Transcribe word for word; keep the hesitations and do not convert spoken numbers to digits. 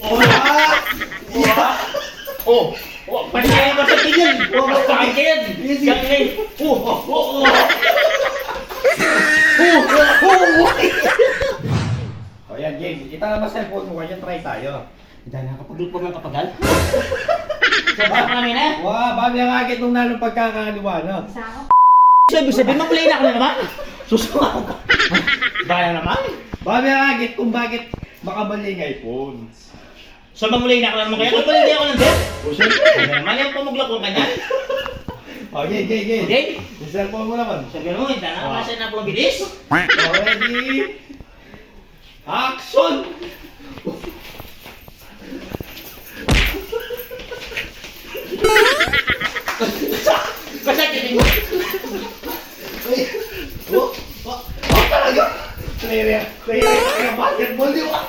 Oh! Oh! Oh! Pati kaya ba sa tingin? Oh! Sa tingin! Easy. Galing! Oh! Oh! Oh! Oh! Oh! Oh! Oh! O yan, game. Kita na ba cellphone mu? Yan, try tayo. Hindi na kapag-look pa man kapagal. Sa ba kami na? Wa, bami ang agit nung nanong pagkakaliwa na. Sabi, sabi, mapulay na ako na naman. Susunod. Baya naman. Bami ang agit kung bakit makamali ang iPhone. So, mamulay na ako na naman kaya. Kapag hindi ako ng death. O, siyempre. Ano naman yung pamugla ko kanya? Okay, okay, okay. Okay? Yung cellphone mo naman. Sabi mo, hindi na. Ah. Kasi na pong bilis. Ready? Action! Basta tinig mo. Ay, oh, oh, oh, talaga? Player yan. Player yan. Basketball, di ba?